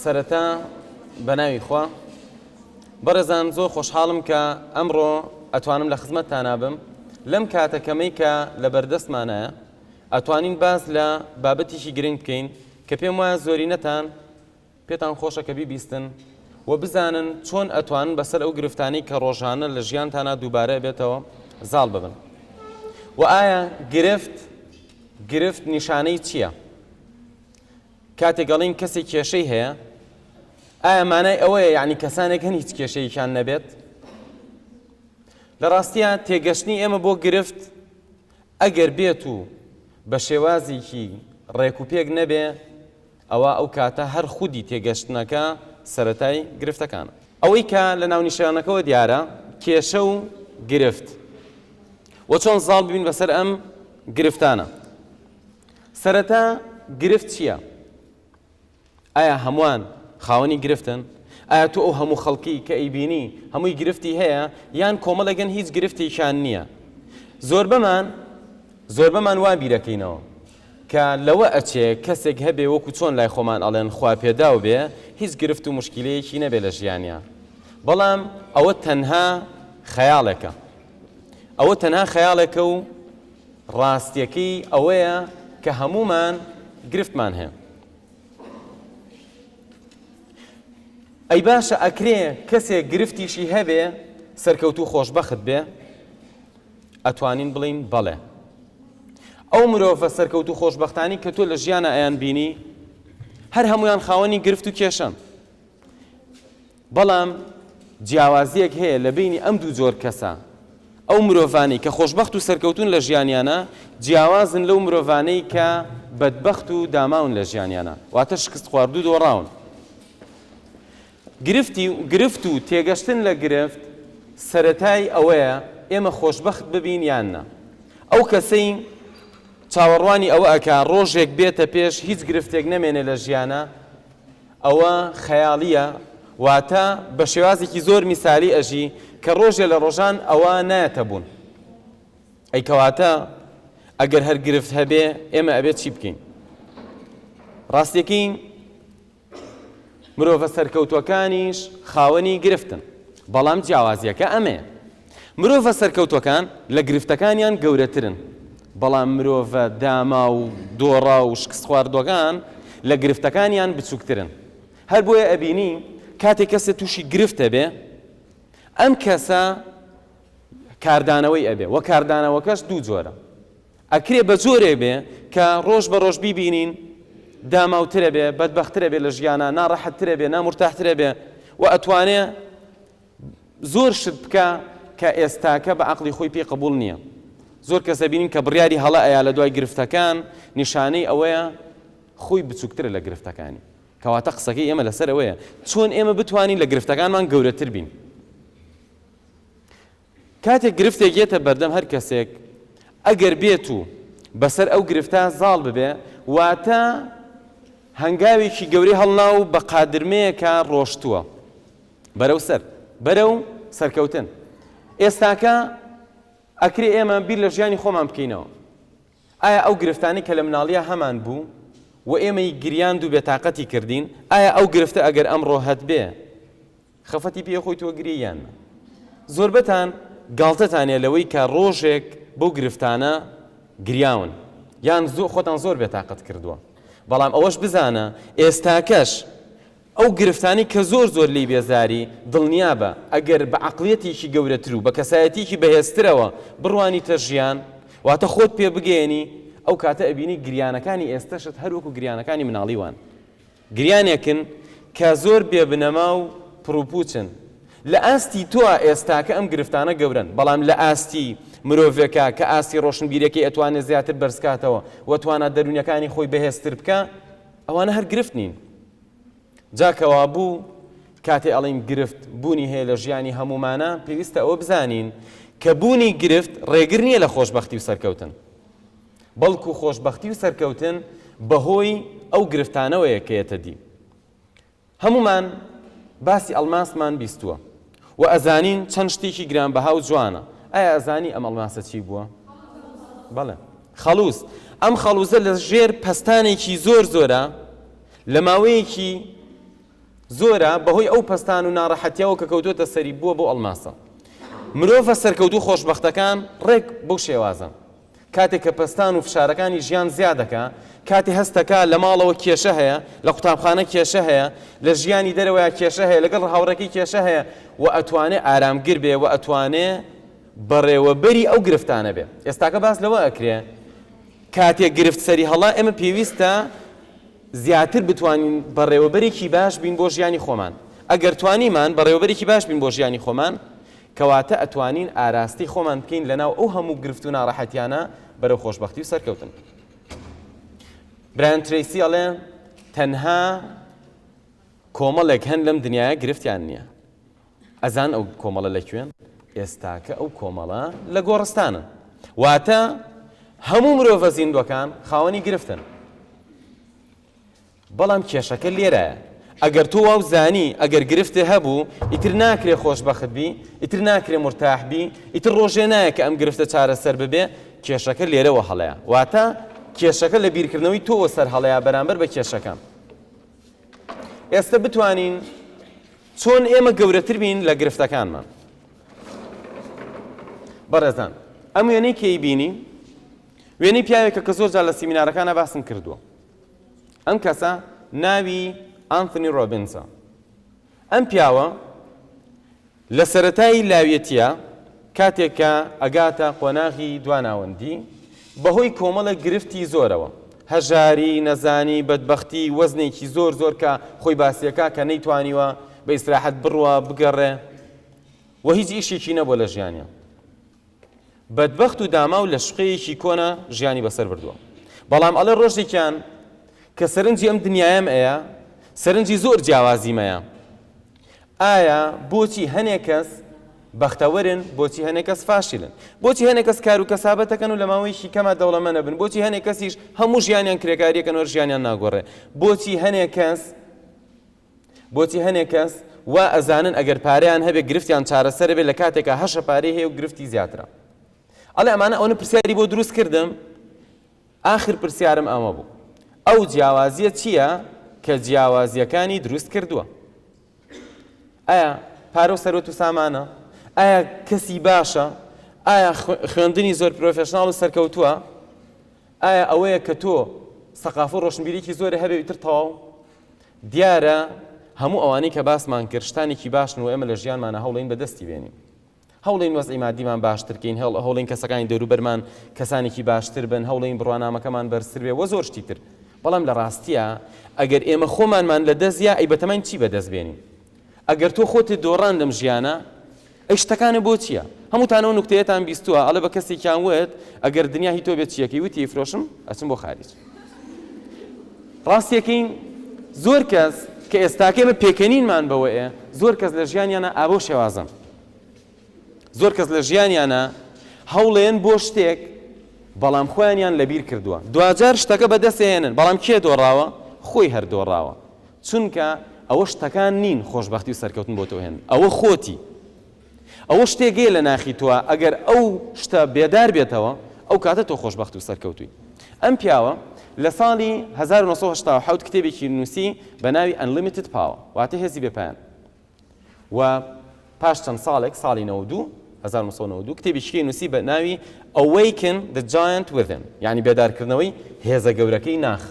سەرەتا بە ناوی خوا. بەڕێزان زۆر خۆشحاڵم کە ئەمڕۆ ئەتوانم لە خزمەتتانا بم. لەم کاتە کەمەی کە لە بەردەستمانایە ئەتوانین باس لە بابەتێکی گرنگ بکەین کە پێم وایە زۆرینەتان پێتان خۆشە کە بیبیستن و بزانن چۆن ئەتوانن بەسەر ئەو گرفتانەی کە ڕۆژانە لە ژیانتانا دووبارە ئەبێتەوە زاڵ ببن. وە ئایا گرفت گرفت نیشانەی چییە؟ کاتێک ئەڵێین کەسێک کێشەی هەیە ئایا مانای ئەوەیە یعنی کەسانێک هەن هیچ کێشەیەکیان نەبێت؟ لە ڕاستیە تێگەشتنی ئێمە بۆ گرفت ئەگەر بێت و بە شێوازێکی ڕێک و پێک نەبێ ئەوا ئەو کاتە هەر خودی تێگەشتنەکە سەرەتای گرفتەکانە. ئەوەی کە لە ناونیشانەکەوە دیارە کێشە و گرفت و چۆن زاڵ ببین بەسەر ئەم گرفتانە. سەرەتا گرفت چییە؟ ئایا هەمووان خاوەنی گرفتن؟ ئایا تۆ ئەو هەموو خەڵکی کە ئەیبینی هەمووی گرفتی هەیە یان کۆمەڵێکن هیچ گرفتێکیان نییە؟ زۆربەمان زۆربەمان وا بیرەکەینەوە کە لەوە ئەچێ کەسێک هەبێ وەکو چۆن لای خۆمان ئەڵێن خوا پێداو بێ هیچ گرفت و موشکیلەیەکی نەبێ لە ژیانیا بەڵام ئەوە تەنها خەیاڵێکە ئەوە تەنها خەیاڵێکە و ڕاستیەکەی ئەوەیە کە هەموومان گرفتمان هەیە. ئەی باشە ئەکرێ کەسێک گرفتیشی هەبێ سەرکەوتوو خۆشبەخت بێ؟ ئەتوانین بڵێین بەڵێ. ئەو مرۆڤە سەرکەوتوو خۆشبەختانی کە تۆ لە ژیانا ئەیان بینی هەر هەموویان خاوەنی گرفت و کێشەن. بەڵام جیاوازییەک هەیە لە بەینی ئەم دوو جۆر کەسە، ئەو مرۆڤانەی کە خۆشبەخت و سەرکەوتوون لە ژیانیانا جیاوازن لەو مرۆڤانەی کە بەدبەخت و داماون لە ژیانیانا واتە شکستخواردوو دۆڕاون. گرفتی گرفت و تێگەشتن لە گرفت سەرەتای ئەوەیە ئێمە خۆشبەخت ببین یان نا. ئەو کەسەی چاوەڕوانی ئەوە ئەکا ڕۆژێک بێتە پێش هیچ گرفتێک نەمێنێ لە ژیانا ئەوە خەیاڵییە، واتە بە شێوازێکی زۆر میسالی ئەژی کە ڕۆژێ لە ڕۆژان ئەوە نایەتە بوون. ئەی کەواتە ئەگەر هەر گرفت هەبێ ئێمە ئەبێ چی بکەین؟ ڕاستیەکەی مرۆڤە سەرکەوتوەکانیش خاوەنی گرفتن، بەڵام جیاوازیەکە ئەمەیە. مرۆڤە سەرکەوتوەکان لە گرفتەکانیان گەورەترن، بەڵام مرۆڤە داماو و دۆڕاو و شکستخواردوەکان لە گرفتەکانیان بچوکترن. هەر بۆیە ئەبینی کاتێک کەسێ توشی گرفت ئەبێ، ئەم کەسە کاردانەوەی ئەبێ وە کاردانەوەکەش دوو جۆرە. ئەکرێ بە جۆرێک بێ کە ڕۆژ بە ڕۆژ بیبینین داماوترە بێ، بەدبەخترە بێ لە ژیانا، ناڕەحەتترە بێ، نامورتاحترە بێ و ئەتوانێ زۆر شت بکا کە ئێستاکە بە عەقڵی خۆی پێی قبوڵ نییە. زۆر کەس ئەبینین کە بڕیاری هەڵە ئەیا لە دوای گرفتەکان، نیشانەی ئەوەیە خۆی بچوکترە لە گرفتەکانی. کەواتە قسەکەی ئێمە لەسەر ئەوەیە چۆن ئێمە بتوانین لە گرفتەکانمان گەورەتر بین. کاتێک گرفتێک یەتە بەردەم هەر کەسێک ئەگەر بێت و بەسەر ئەو گرفتە زاڵ ببێ واتە هەنگاوێکی گەورەی هەڵنا و بە قادرمەیەکا ڕۆشتووە بەرەو سەر بەرەو سەرکەوتن. ئێستاکە ئەکرێ ئێمە بیر لە ژیانی خۆمان بکەینەوە ئایا ئەو گرفتانەی کە لە مناڵیا هەمان بوو و ئێمەی گریاند و بێتاقەتی کردین ئایا ئەو گرفتە ئەگەر ئەمڕۆ هەتبێ خەفەتی پێ خۆی تۆ گری یان نا؟ زۆربەتان گاڵتەتان هەیە لەوەی کە ڕۆژێک بەو گرفتانە گریاون یان زۆ خۆتان زۆر بێتاقەت کردووە بەڵام ئەوەش بزانە ئێستاکەش ئەو گرفتانەی کە زۆر زۆر لێی بێزاری دڵنیابە ئەگەر بە عەقڵیەتێکی گەورەتر و بە کەسایەتیەکی بەهێزترەوە بڕوانیتە ژیان واتە خۆت پێ بگەیەنی ئەو کاتە ئەبینی گریانەکانی ئێستەشت هەر وەکو گریانەکانی مناڵی وان. گریانێکن کە زۆر بێ بنەما و پڕوپوچن. لە ئاستی تۆ ئێستاکە ئەم گرفتانە گەورەن، بەڵام لە ئاستی مرۆڤێکا کە ئاستی ڕۆشنبیریەکەی ئەتوانێ زیاتر بەرزکاتەوە و توانا دەروونیەکانی خۆی بەهێزتر بکا، ئەوانە هەر گرفت نین. جا کەوابوو کاتێ ئەڵێین گرفت بوونی هەیە لە ژیانی هەموومانا، پێویستە ئەوە بزانین کە بوونی گرفت ڕێگر نییە لە خۆشبەختی و سەرکەوتن. بەڵکو خۆشبەختی و سەرکەوتن بەهۆی ئەو گرفتانەوەیە کە یەتە دی. هەموومان باسی ئەڵماسمان بیستووە و ئەزانین چەند شتێکی گرانبەها و جوانە، ئایا ئەزانی ئەم ئەڵماسە چی بووە؟ بەڵێ خەڵوز. ئەم خەڵوزە لە ژێر پەستانێکی زۆر زۆرا لە ماوەیەکی. زۆرە بەهۆی ئەو پەستان و ناڕەحەتیەوە کە کەوتۆتە سەری بووە بۆ ئەڵماسە. مرۆڤە سەرکەوتوو خۆشبەختەکان ڕێک بەو شێوازەن. کاتێک کە پەستان و فشارەکانی ژیان زیاد دەکا، کاتێ هەست دەکا لە ماڵەوە کێشە هەیە، لە قوتابخانە کێشە هەیە، لە ژیانی دەرەوەیا کێشە هەیە، لەگەڵ هاوڕێکەی کێشە هەیە و ئەتوانێ ئارامگر بێ و ئەتوانێ بەڕێوەبەری ئەو گرفتانە بێ. ئێستاکە باس لەوە ئەکرێ کاتێ گرفت سەری هەڵا ئێمە پێویستە زیاتر بتوانین بەڕێوەبەرێکی باش بین بۆ ژیانی خۆمان. ئەگەر توانیمان بەڕێوەبەرێکی باش بین بۆ ژیانی خۆمان، کەواتە ئەتوانین ئاراستەی خۆمان بکەین لەناو ئەو هەموو گرفت و ناڕەحەتیانە بەرەو خۆشبەختی و سەرکەوتن. برایان ترەیسی ئەڵێ تەنها کۆمەڵێک هەن لەم دنیایە گرفتیان نییە. ئەزان ئەو کۆمەڵە لە کوێن؟ ئێستاکە ئەو کۆمەڵە لە گۆڕستانن. واتە هەموو مرۆڤە زیندوەکان خاوەنی گرفتن. بەڵام کێشەکە لێرایە ئەگەر تۆ واو زانی ئەگەر گرفتێ هەبوو ئیتر ناکرێ خۆشبەخت بی ئیتر ناکرێ مورتاح بی ئیتر ڕۆژێ نایە کە ئەم گرفتە چارەسەر ببێ کێشەکە لێرەوە هەڵەیە واتە کێشەکە لە بیرکردنەوەی تۆوە سەر هەڵەیە بەرامبەر بە کێشەکە ئێستە بتوانین چۆن ئێمە گەورەتر بین لە گرفتەکانمان بەڕێزان ئەم وێنەی کەی بینی وێنەی پیاوێکە کە زۆر جار لە سیمینارەکانە باسم کردووە ئەم کەسە ناوی ئانتۆنی ڕۆبنسە. ئەم پیاوە لە سەرەتای لاویەتیە کاتێک کە ئەگاتە قۆناغی دواناوەندی بەهۆی کۆمەڵێک گرفتی زۆرەوە هەژاری، نەزانی، بەدبەختی، وەزنێکی زۆر زۆر کە خۆی باسیەکا کە نەیتوانیوە بە ئیسراحەت بڕوا بگەڕێ و هیچ ئیشێکی نەبووە لە ژیانیا. بەدبەخت و داماو لە شوقەیەکی کۆنا ژیانی بەسەر بردووە. بەڵام ئەڵێ ڕۆژێکیان کە سەرنجی ئەم دنیایەم ئەیا، سەرنجی زۆر جیاوازیم ئەیا. ئایا بۆچی هەنێ کەس بەختەوەرن، بۆچی هەنێ کەس فاشلن؟ بۆچی هەنێ کەس کار و کەسابەت ئەکەن و لە ماوەیەکی کەما دەوڵەمەند ئەبن؟ بۆچی هەنێ کەسیش هەموو ژیانیان کرێکاری ئەکەن و هەر ژیانیان ناگۆڕێ؟ بۆچی هەنێ کەس بۆچی هەنێ کەس وا ئەزانن ئەگەر پارەیان هەبێ گرفتیان چارەسەرەبێ لە کاتێکا هەشە پارەی هەیە و گرفتی زیاترە ئەڵێ ئەمانە ئەوەنە پرسیاری بۆ دروست کردم ئاخر پرسیارم ئەمە بوو ئەو جیاوازیە چییە کە جیاوازیەکانی دروست کردووە ئایا پارە و سەروەت و سامانە ئایا کەسی باشە ئایا خوێندنی زۆر پرۆفێشناڵ و سەرکەوتووە ئایا ئەوەیە کە تۆ سەقافە و ڕۆشنبیریکی زۆرە هەبێ ئیتر تەواو دیارە هەموو ئەوانەی کە باسمان کرد شتانێکی باشن و ئێمە لە ژیانمانا هەوڵین بەدەستی بێنین. هەوڵین وەزعی مادیمان باشتر کەین، هەوڵین کەسەکانی دەوروبەرمان کەسانێکی باشتر بن، هەوڵین بڕوانامەکەمان بەرزتر بێ و زۆر شتی تر. بەڵام لە ڕاستیا ئەگەر ئێمە خۆمانمان لە دەست یا ئەی بەتەماین چی بەدەست بێنین؟ ئەگەر تۆ خۆتت دۆڕاند لەم ژیانە ئەی شتەکانت بۆ چییە؟ هەمووتان ئەو نوکتەیەتان بیستووە ئەڵێ بە کەسێکیان وت ئەگەر دنیا هی تۆ بێت چیەکەی وتی ئەیفرۆشم ئەچم بۆ خاریج. ڕاستیەکەی زۆر کەس کە ئێستاکە ئێمە پێکەنینمان بەوە ئێ زۆر کەس لە ژیانیانە ئابەو شێوازەن زۆر کەس لە ژیانیانە هەوڵێن بۆ شتێک بەڵام خۆیانیان لەبیر کردووە دواجار شتەکە بەدەستێنن بەڵام کێ دۆڕاوە خۆی هەر دۆڕاوە چونکە ئەوە شتەکان نین خۆشبەختی و سەرکەوتن بۆ تۆ هێن ئەوە خۆتی ئەوە شتێک گەیە لە ناخی تۆ ئەگەر ئەو شتە بێدار بێتەوە ئەو کاتە تۆ خۆشبەخت و سەرکەوتووی ئەم پیاوە لە ساڵی 1970 کتێبێکی نووسی بە ناوی Unlimited Power واتە هێزی بێپایان و پاش چەند ساڵێک ساڵی 92 1992 کتێبێکی نووسی بە ناوی Awaken the Giant Within یعنی بێدارکردنەوەی هێزە گەورەکەی ناخ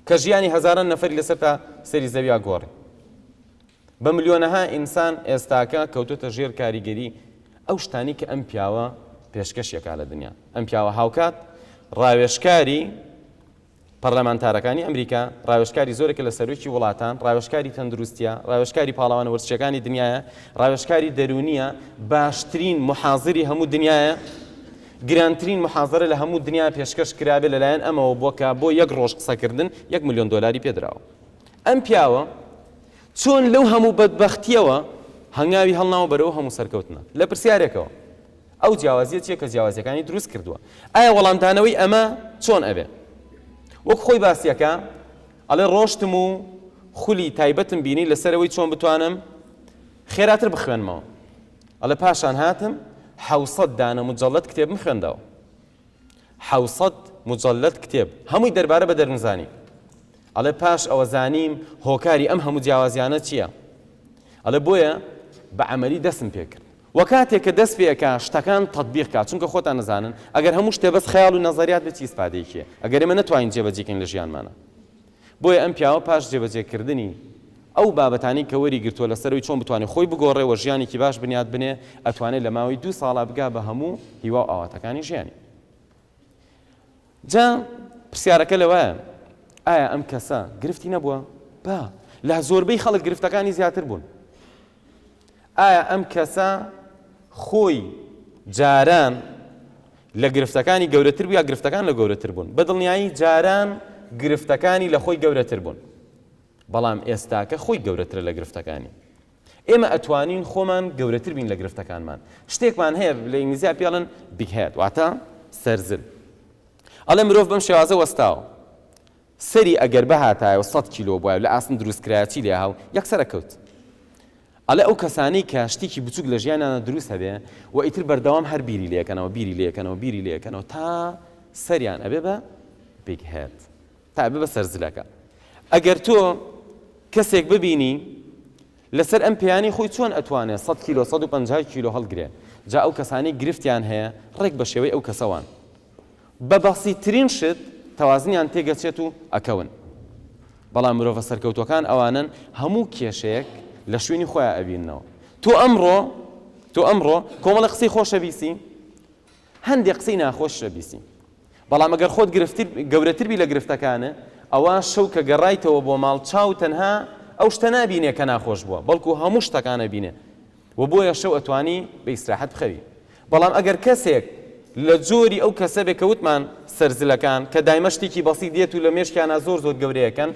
کە ژیانی هەزاران نەفەری لەسەر تا سەری زەویا گۆڕی. بە ملیۆنەها ئینسان ئێستاکە کەوتۆتە ژێر کاریگەری ئەو شتانەی کە ئەم پیاوە پێشکەشیەکا لە دنیا. ئەم پیاوە هاوکات ڕاوێژکاری پەرلەمانتارەکانی ئەمریکا، ڕاوێژکاری زۆرێکە لە سەرۆکی وڵاتان، ڕاوێژکاری تەندروستیە، ڕاوێژکاری پاڵەوانە وەرزشیەکانی دنیایە، ڕاوێژکاری دەروونیە، باشترین موحازری هەموو دنیایە. گرانترین موحازەرە لە هەموو دنیا پێشکەش کرابێ لەلایەن ئەمەوە بووە کە بۆ یەک ڕۆژ قسەکردن یەک ملیۆن دۆلاری پێدراوە. ئەم پیاوە چۆن لەو هەموو بەدبەختییەوە هەنگاوی هەڵناوە بەرەو ئەو هەموو سەرکەوتنە؟ لە پرسیارێکەوە ئەو جیاوازییە چییە کە جیاوازییەکانی دروست کردووە؟ ئایا وەڵامدانەوەی ئەمە چۆن ئەبێ؟ وەک خۆی باسیەکا ئەڵێ ڕۆشتم و خولی تایبەتم بینی لەسەر ئەوەی چۆن بتوانم خێراتر بخوێنمەوە. ئەڵێ پاشان هاتم حەوسەد دانە موجەڵەد کتێبم خوێندەوە. حەوسەد موجەلەد کتێب هەمووی دەربارە بە دەروونزانی. ئەڵێ پاش ئەوە زانیم هۆکاری ئەم هەموو جیاوازیانە چییە. ئەڵێ بۆیە بە عەمەلی دەستم پێ کرد. وە کاتێک کە دەست پێ ئەکا شتەکان تەتبیق کا چونکە خۆتان ئەزانن ئەگەر هەموو شتێ بەس خەیاڵ و نەزەریات بێ چی ئیسفادەیەکی هەیە ئەگەر ئێمە نەتوانین جێبەجێ کەین لە ژیانمانا. بۆیە ئەم پیاوە پاش جێبەجێ کردنی ئەو بابەتانەی کە وەری گرتووە لەسەر ئەوی چۆن بتوانێ خۆی بگۆڕێ و ژیانێکی باش بنیات بنێ ئەتوانێ لە ماوەی دوو ساڵا بگا بە هەموو هیوا و ئاواتەکانی ژیانی. جا پرسیارەکە لەوایە ئایا ئەم کەسە گرفتی نەبووە؟ با لە زۆربەی خەڵک گرفتەکانی زیاتر بوون. ئایا ئەم کەسە خۆی جاران لە گرفتەکانی گەورەتر بوو یا گرفتەکان لە گەورەتر بوون؟ بە دڵنیایی جاران گرفتەکانی لە خۆی گەورەتر بوون، بەڵام ئێستاکە خۆی گەورەترە لە گرفتەکانی. ئێمە ئەتوانین خۆمان گەورەتر بین لە گرفتەکانمان. شتێکمان هەیە لە ئینگلیزیا پێی ئەڵێن big head واتە سەرزل. ئەڵێ مرۆڤ بەم شێوازە وەستاوە. سەری ئەگەر بهاتایە و سەت کیلۆ بوایە و لە ئاسن دروست کرایە چی لێ هاو؟ یەکسەر ئەکەوت. ئەڵێ ئەو کەسانەی کە شتێکی بچوک لە ژیانیانا دروست هەبێ و ئیتر بەردەوام هەر بیری لێکەنەوە بیری لێکەنەوە بیری لێکەنەوە تا سەریان ئەبێ بە big head. تا ئەبێ بە سەرزلەکە. ئەگەر تۆ کەسێک ببینی لەسەر ئەم پێیانەی خۆی چۆن ئەتوانێ سەت کیلۆ 150 کیلۆ هەڵگرێ جا ئەو کەسانەی گرفتیان هەیە ڕێک بە شێوەی ئەو کەسە وان بە بەسیترین شت تەوازنیان تێگەچێت و ئەکەون بەڵام مرۆڤە سەرکەوتوەکان ئەوانەن هەموو کێشەیەک لە شوێنی خۆیان ئەبیننەوە تۆ ئەمڕۆ تۆ ئەمڕۆ کۆمەڵە قسەی خۆشە بیسی هەندێک قسەی ناخۆششە بیسی بەڵام ئەگەر خۆت گرفتر گەورەتر بی لە گرفتەکانت ئەوا شەو کە گەڕایتەوە بۆ ماڵ چاو تەنها ئەو شتە نابینێ کە ناخۆش بووە بەڵکو هەموو شتەکان ئەبینێ و بۆیە شەو ئەتوانی بە ئیسراحەت بخەوی بەڵام ئەگەر کەسێک لە جۆری ئەو کەسە بێ کە وتمان سەرزلەکان کە دایمە شتێکی بەسیت دێت و لە مێشکیانا زۆر زۆر گەورەیەکەن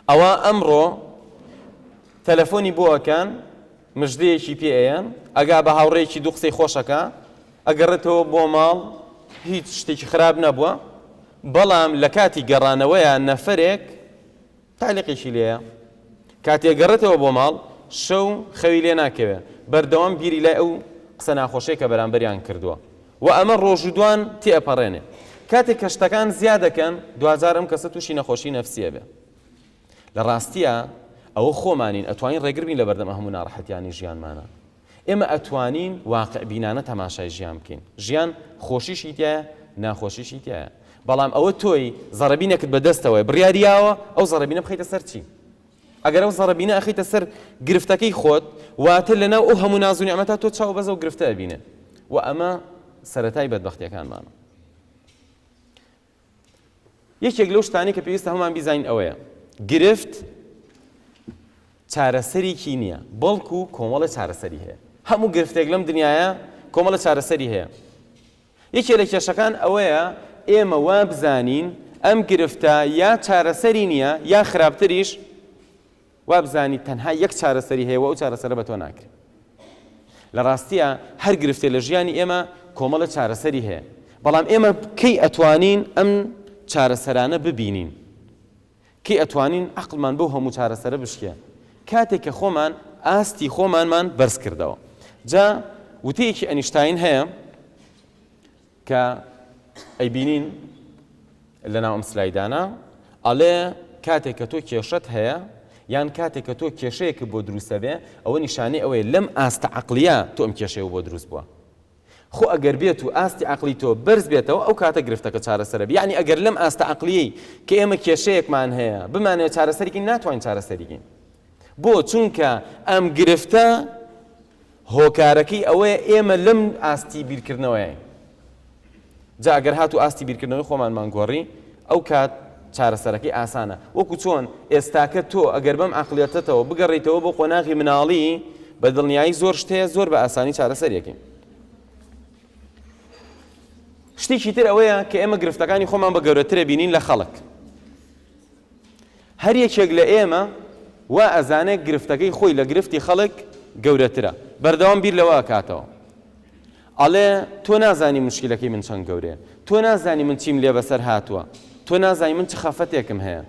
ئەوا ئەمڕۆ تەلەفۆنی بۆ ئەکەن مژدەیەکی پێ ئەیەن، ئەگا بە هاوڕێیەکی دوو قسەی خۆش ئەکا، ئەگەڕێتەوە بۆ ماڵ هیچ شتێکی خراپ نەبووە، بەڵام لە کاتی گەڕانەوەیا نەفەرێک تەعلیقێکی لێیە، کاتێ ئەگەڕێتەوە بۆ ماڵ شەو خەوی لێ ناکەوێ، بەردەوام بیری لای ئەو قسە ناخۆشەیە کە بەرامبەریان کردووە و ئەمە ڕۆژ و دوان تێئەپەڕێنێ. کاتێک کە شتەکان زیاد ئەکەن دواجار ئەم کەسە تووشی نەخۆشی نەفسی ئەبێ. لە ڕاستیا ئەوە خۆمانین ئەتوانین ڕێگر بین لەبەردەم ئەم هەموو ناڕەحەتیانەی ژیانمانا. ئێمە ئەتوانین واقع بینانە تەماشای ژیان بکەین. ژیان خۆشیشی تیایە، ناخۆشیشی تیایە. بەڵام ئەوە تۆی زەڕەبینێکت بە دەستەوەیە، بڕیاری یاوە ئەو زەڕەبینە بخەیتە سەر چی؟ ئەگەر ئەو زەڕەبینە ئەخەیتە سەر گرفتەکەی خۆت، واتە لەناو ئەو هەموو ناز و نیعمەتە تۆ چاو بەس ئەو گرفتە ئەبینێ و ئەمە سەرەتای بەدبەختیەکانمانە. یەکێک لەو شتانەی کە پێویستە هەموومان بیزانین ئەوەیە گرفت چارەسەرێکی نییە بەڵکو کۆمەڵە چارەسەری هەیە هەموو گرفتێک لەم دنیاە کۆمەڵە چارەسەری هەیە یەکێ لە کێشەکان ئەوەیە ئێمە وا بزانین ئەم گرفتە یا چارەسەری نییە یا خراپتریش وابزانی تەنها یەک چارەسەری هەیە و ئەو چارەسەرە بە تۆ ناکرێ. لە ڕاستیا هەر گرفتێ لە ژیانی ئێمە کۆمەڵێ چارەسەری هەیە، بەڵام ئێمە کەی ئەتوانین ئەم چارەسەرانە ببینین؟ کەی ئەتوانین عەقڵمان بەو هەموو چارەسەرە بشکێ؟ کاتێک کە خۆمان ئاستی خۆمانمان بەرز کردەوە. جا وتەیەکی ئەنیشتاین هەیە کە ئەیبینین لەناو ئەم سلایدانە ئەڵێ کاتێک کە تۆ کێشەت هەیە یان کاتێک کە تۆ کێشەیەکت بۆ دروستە بێ ئەوە نیشانەی ئەوەیە لەم ئاستە عەقلیە تۆ ئەم کێشەیە بۆ دروست بووە خۆ ئەگەر بێت و ئاستی عەقلی تۆ بەرز بێتەوە ئەو کاتە گرفتەکە چارەسەرە بێ یعنی ئەگەر لەم ئاستە عەقلیەی کە ئێمە کێشەیەکمان هەیە بمانەوێت چارەسەریکەین ناتوانین چارەسەریکەین بۆ چونکە ئەم گرفتە هۆکارەکەی ئەوەیە ئێمە لەم ئاستی بیرکردنەوەیین. جا ئەگەر هاتوو ئاستی بیرکردنەوەی خۆمانمان گۆڕی، ئەو کات چارەسەرەکەی ئاسانە. وەکو چۆن ئێستاکە تۆ ئەگەر بەم عەقڵیەتەتەوە بگەڕێیتەوە بۆ قۆناغی مناڵی، بە دڵنیایی زۆر شت هەیە زۆر بە ئاسانی چارەسەری ئەکەین. شتێکی تر ئەوەیە کە ئێمە گرفتەکانی خۆمان بە گەورەتر ئەبینین لە خەڵک. هەر یەکێک لە ئێمە وا ئەزانێ گرفتەکەی خۆی لە گرفتی خەڵک گەورەترە، بەردەوام بیر لەوە ئەکاتەوە. ئەڵێ تۆ نازانی موشکیلەکەی من چەند گەورەیە، تۆ نازانی من چیم لێ بەسەر هاتووە، تۆ نازانی من چ خەفەتێکم هەیە.